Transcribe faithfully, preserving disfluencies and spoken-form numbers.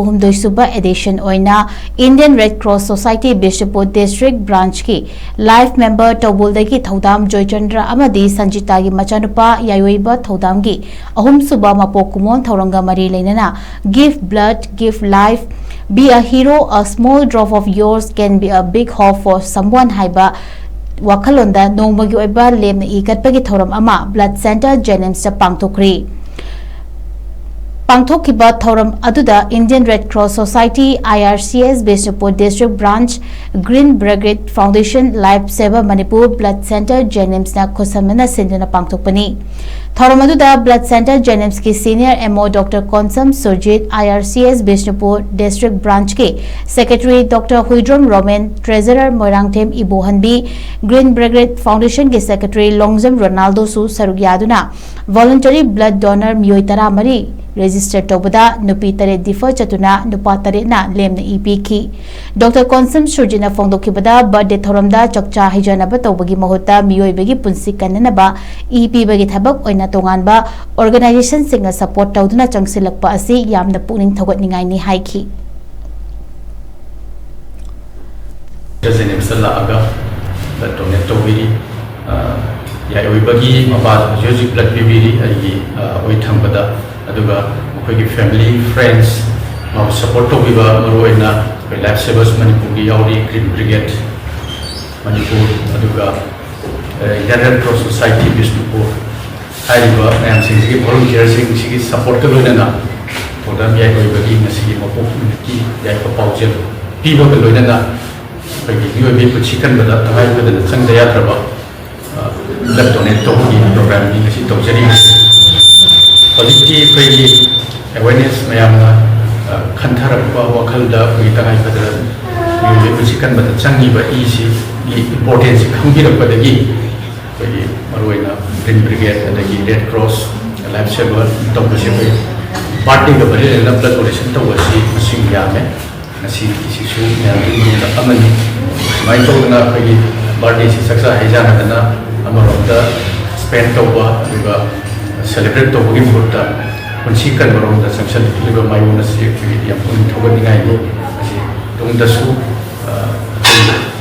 ꯍꯨꯝꯗꯣꯏ ꯁꯨꯕ edition ꯑꯣꯏꯅ Indian Red Cross Society Bishnupur District Branch ꯀꯤ life member ꯇꯧꯕꯨꯜꯗꯒꯤ ꯊꯧꯗꯥꯝ ꯖꯣꯏꯆꯟꯗ꯭ꯔ ꯑꯃꯗꯤ ꯁꯟꯖꯤꯇꯥꯒꯤ ꯃꯆꯥꯅꯨꯄꯥ ꯌꯥꯏꯑꯣꯏꯕ ꯊꯧꯗꯥꯝꯒꯤ ꯑꯍꯨꯝꯁꯨꯕ ꯃꯄꯣꯛ ꯀꯨꯝꯑꯣꯟ ꯊꯧꯔꯝꯒ ꯃꯔꯤ ꯂꯩꯅꯅ "Give blood, give life, be a hero, a small drop of yours can be a big hope for someone" ꯍꯥꯏꯕ ꯋꯥꯈꯜꯂꯣꯟꯗ ꯅꯣꯡꯃꯒꯤ ꯑꯣꯏꯕ ꯂꯦꯝꯅ ꯏ ꯀꯠꯄꯒꯤ ꯊꯧꯔꯝ ꯑꯃ Blood Centre JNIMS ꯇ ꯄꯥꯡꯊꯣꯛꯈ꯭ꯔꯤ꯫ ꯄꯥꯡꯊꯣꯛꯈꯤꯕ ꯊꯧꯔꯝ ꯑꯗꯨꯗ Indian Red Cross Society, I R C S, Bishnupur District Branch, Green Brigade Foundation, Life Saver Manipur, Blood Centre JNIMS ꯅ ꯈꯨꯠꯁꯝꯅꯅ ꯁꯤꯟꯗꯨꯅ ꯄꯥꯡꯊꯣꯛꯄꯅꯤ꯫ ꯊꯧꯔꯝ ꯑꯗꯨꯗ Blood Centre JNIMS ꯀꯤ Senior M O Doctor Konsam Surjit, I R C S Bishnupur District Branch ꯀꯤ Secretary Doctor Huidrom Romen, Treasurer Moirangthem Ibohanbi, Green Brigade Foundation ꯒꯤ Secretary Longjam ꯔꯣꯅꯥꯜꯗꯣꯁꯨ ꯁꯔꯨꯛ ꯌꯥꯗꯨꯅ voluntary blood donor ꯃꯤꯑꯣꯏ ꯇꯔꯥꯃꯔꯤ register ꯇꯧꯕꯗ ꯅꯨꯄꯤ ꯇꯔꯦꯠ defer ꯆꯠꯇꯨꯅ ꯅꯨꯄꯥ ꯇꯔꯦꯠꯅ ꯂꯦꯝꯅ ꯏ ꯄꯤꯈꯤ꯫ ꯗꯣꯛꯇꯔ ꯀꯣꯟꯁꯝ ꯁꯨꯔꯖꯤꯠꯅ ꯐꯣꯡꯗꯣꯛꯈꯤꯕꯗ, birthday ꯊꯧꯔꯝꯗ ꯆꯥꯛꯆꯥ ꯍꯩꯖꯥꯟꯅꯕ ꯇꯧꯕꯒꯤ ꯃꯍꯨꯠꯇ ꯃꯤꯑꯣꯏꯕꯒꯤ ꯄꯨꯟꯁꯤ ꯀꯟꯅꯅꯕ ꯏ ꯄꯤꯕꯒꯤ ꯊꯕꯛ ꯑꯣꯏꯅ ꯇꯣꯉꯥꯟꯕ organization ꯁꯤꯡꯅ support ꯇꯧꯗꯨꯅ ꯆꯪꯁꯤꯜꯂꯛꯄ ꯑꯁꯤ ꯌꯥꯝꯅ ꯄꯨꯛꯅꯤꯡ ꯊꯧꯒꯠꯅꯤꯡꯉꯥꯏꯅꯤ ꯍꯥꯏꯈꯤ꯫ ꯖꯦꯅꯤꯝꯁꯇ ꯂꯥꯛꯑꯒ blood donate ꯇꯧꯕꯤꯔꯤ꯫ ꯑ, ꯌꯥꯏꯑꯣꯏꯕꯒꯤ ꯃꯄꯥꯗ ꯍꯧꯖꯤꯛ ꯍꯧꯖꯤꯛ blood ꯄꯤꯕꯤꯔꯤ ꯑꯩꯒꯤ, ꯑ, ꯑꯣꯏ ꯊꯪꯕꯗ꯫ ꯑꯗꯨꯒ ꯃꯈꯣꯏꯒꯤ family, friends, ꯃꯥꯕꯨ support ꯇꯧꯕꯤꯕ ꯃꯔꯨꯑꯣꯏꯅ ꯑꯩꯈꯣꯏ Life Savers ꯃꯅꯤꯄꯨꯔꯒꯤ ꯌꯥꯎꯔꯤ, Green Brigade ꯃꯅꯤꯄꯨꯔ, ꯑꯗꯨꯒ, ꯑ, Indian Red Cross Society Bishnupur, ꯍꯥꯏꯔꯤꯕ ꯃꯌꯥꯝꯁꯤꯡꯁꯤꯒꯤ volunteerꯁꯤꯡꯁꯤꯒꯤ supportꯀ ꯂꯣꯏꯅꯅ ꯊꯧꯗꯥꯝ ꯌꯥꯏꯑꯣꯏꯕꯒꯤ ꯉꯁꯤꯒꯤ ꯃꯄꯣꯛ ꯅꯨꯃꯤꯠꯀꯤ ꯌꯥꯏꯐ ꯄꯥꯎꯖꯦꯜ ꯄꯤꯕꯒ ꯂꯣꯏꯅꯅ ꯑꯩꯈꯣꯏꯒꯤ ꯃꯤꯑꯣꯏꯕꯒꯤ ꯄꯨꯟꯁꯤ ꯀꯟꯕꯗ ꯇꯉꯥꯏ ꯐꯗꯅ ꯆꯪꯗ ꯌꯥꯗ꯭ꯔꯕ, ꯑ, blood donate ꯇꯧꯕꯒꯤ programꯅꯤ ꯉꯁꯤ ꯇꯧꯖꯔꯤꯕꯁꯤ꯫ ꯍꯧꯖꯤꯛꯇꯤ ꯑꯩꯈꯣꯏꯒꯤ awareness ꯃꯌꯥꯝꯅ, ꯑ, ꯈꯟꯊꯔꯛꯄ ꯋꯥꯈꯜꯗ ꯑꯩꯈꯣꯏꯒꯤ ꯇꯉꯥꯏ ꯐꯗꯅ ꯃꯤꯑꯣꯏꯕꯒꯤ ꯄꯨꯟꯁꯤ ꯀꯟꯕꯗ ꯆꯪꯉꯤꯕ ꯏꯁꯤꯒꯤ importanceꯁꯤ ꯈꯪꯕꯤꯔꯛꯄꯗꯒꯤ ꯑꯩꯈꯣꯏꯒꯤ ꯃꯔꯨꯑꯣꯏꯅ Green Brigade ꯑꯗꯒꯤ Red Cross, Life Saver ꯇꯧꯕꯁꯦ ꯑꯩꯈꯣꯏ birthdayꯒ ꯃꯔꯤ ꯂꯩꯅꯅ blood donation ꯇꯧꯕꯁꯤ ꯃꯁꯤꯡ ꯌꯥꯝꯃꯦ꯫ ꯉꯁꯤꯒꯤꯁꯤꯁꯨ ꯃꯌꯥꯝꯒꯤ ꯃꯅꯨꯡꯗ ꯑꯃꯅꯤ꯫ ꯁꯨꯃꯥꯏꯅ ꯇꯧꯗꯅ ꯑꯩꯈꯣꯏꯒꯤ birthdayꯁꯤ ꯆꯥꯛꯆꯥ ꯍꯩꯖꯥꯟꯅꯗꯅ ꯑꯃꯔꯣꯝꯗ spend ꯇꯧꯕ, ꯑꯗꯨꯒ celebrate ꯇꯧꯕꯒꯤ ꯃꯍꯨꯠꯇ ꯄꯨꯟꯁꯤ ꯀꯟꯕꯔꯣꯝꯗ ꯆꯪꯁꯤꯜꯂꯛꯂꯤꯕ ꯃꯥꯏꯑꯣꯟ ꯑꯁꯤ ꯑꯩꯈꯣꯏꯒꯤꯗꯤ ꯌꯥꯝ ꯄꯨꯛꯅꯤꯡ ꯊꯧꯒꯠꯅꯤꯡꯉꯥꯏꯅꯤ꯫ ꯃꯁꯤ ꯇꯨꯡꯗꯁꯨ, ꯑ, ꯑꯩꯈꯣꯏ